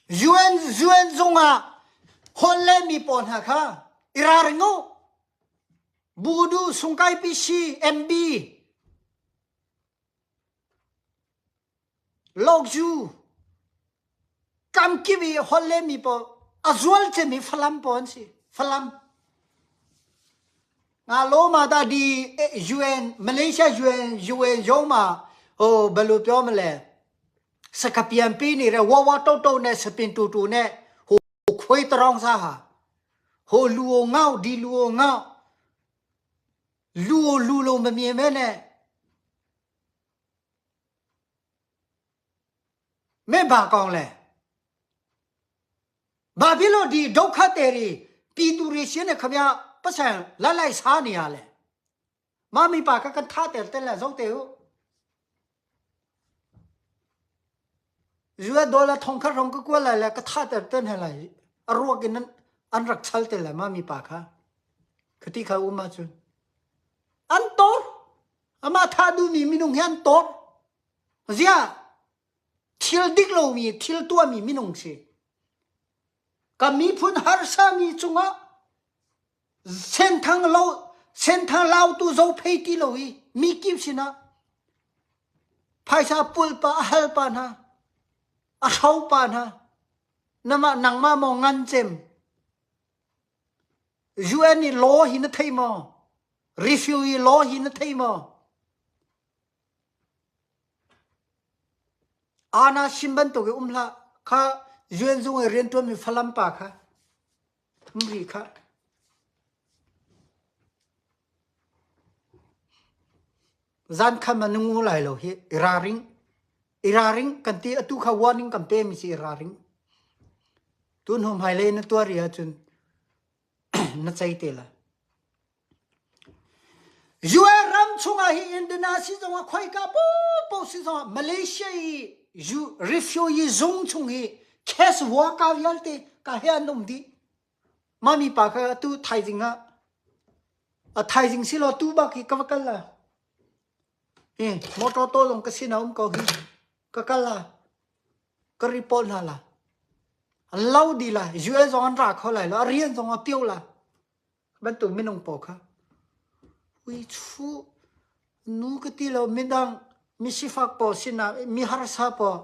UN UN zung ah holh lehmi pawl hna kha i ralring u. Budu Sungkai PC MB Lokzu kamkip i holh lehmi pawl a zual cem i Falam pawl an si. Falam. Nga lo ma da di UN Malaysia UN UN yo ma ho balu pyo ma le sakapian pi ni re wa wa to to ne sapin tu tu ne ho khoi tarong sa ha ho lu o ngau di lu o ngau lu o lu lo ma mi me ne me ba kong le ဘာဖြစ်လို့ဒီဒုက္ခတဲ့တွေပြည်သူတွေရှင်းနေခမရပတ်စံလိုက်လိုက်စားနေရလဲမမီပါကကန်ထားတယ်တဲ့လဲဇုတ်တဲ့ဟုတ် US dollar thong khat rong ka kual lai le ka tha ter ten he lai a ruak in an rak chal te lai mami pa kha khati kha uma chun an tor ama tha du mi minung hi an tor zia thil dik lo mi thil tua mi minung si ka miphun harsa mi cungah senthang lo senthang lautu zo phei ti lo i mi kip sinah phaisa pul pa a hal pa hna a hro pa hna nama nangmah maw ngan cem UN i law hi na thei maw refugee law hi na thei maw Ana sim bantuk i um hlah kha UN zung i rianṭuan mi Falam pa kha um rih kha. Zan kham ah na ngu lai lo hi i raring i raring kan ti atu kha warning kan pe mi si i raring tun hnu hmailei na tuar ri ahcun na cei te lai. UN ram chungah hi Indonesia zongah khoika popo si zongah Malaysia i refugee zung chung hi case worker vialte ka he an um dih. Mami pa kha atu thaizing ah a thaizing si law tu bak hi ka va kal la. Hi motor to zong ka sin a um ko hi. Ka kal la. Ka report hna la. An lo di la. UN zong an ra kho lai lo. A rian zong a pio la. Bantuk minung pawl kha uichu nu ka ti lo midang misifak pawl sinah mi harsa pawl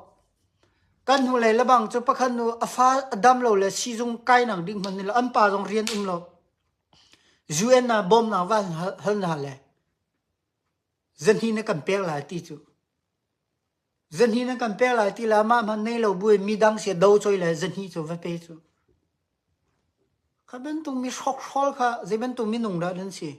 kan hnulei lebang cu pakhat nu a fa a dam lo le siizung kai nang ding hmanh ni lo an pa zong rian um lo UN na bawmnak va hal hna le zahni na kan pek lai ti cu zahni na kan pek lai ti la mah hmanh nei lo buin midang sia do choi le zahni cu va pe cu Kha bantuk mi hrokhrawl kha zei bantuk minung dah nan si?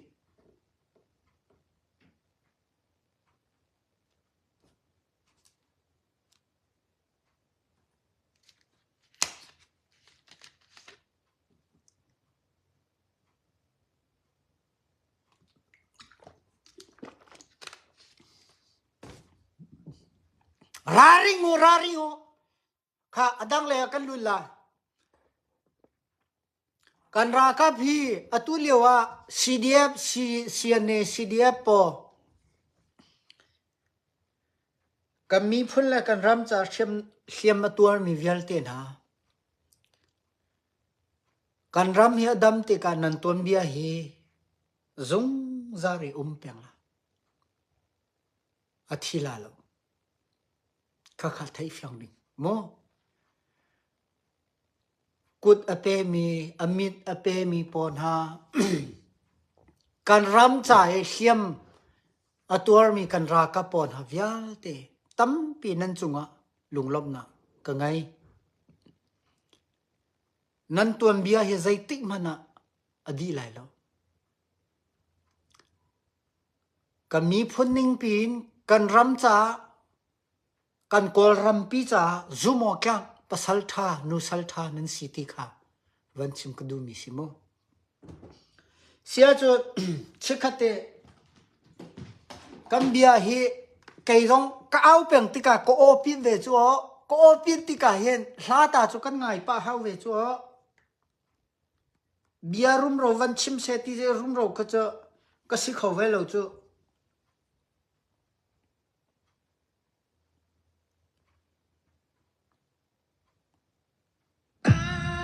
Raring u, raring u. Kha a dang lei ah kan lut lai. Kan ralkap hi atu lio ah CDF, C, CNA, CDF pawl kan miphun le kan ram ca hriam, hliam a tuarmi vialte hna kan ram hi a dam tikah nan tuanbia hi zungzal i um peng la. A thi la lo. Khakha theih fiang ding maw? Kut a pemi, a mit a pemi pawl hna kan ram ca i hliam a tuarmi kan ralkap pawl hna vialte tampi nan cungah lunglawmhnak ka ngei. Nan tuanbia hi zeitik hmanh ah a dih lai lo. Kan miphun ningpi in kan ram caah kan Kawlrampi caah zumawtlak pasal ṭha nusal ṭha nan si ti kha van chim ka duhmi si mu. Sia cu chikkhat te kan bia hi kei zong ka au peng tikah ka aw pin ve cu aw ka aw pin tikah hin hla ta cu kan ngai pah hau ve cu aw Bia rumro van chim seh ti rumro kha cu ka si kho ve lo cu.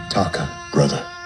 Taka, brother.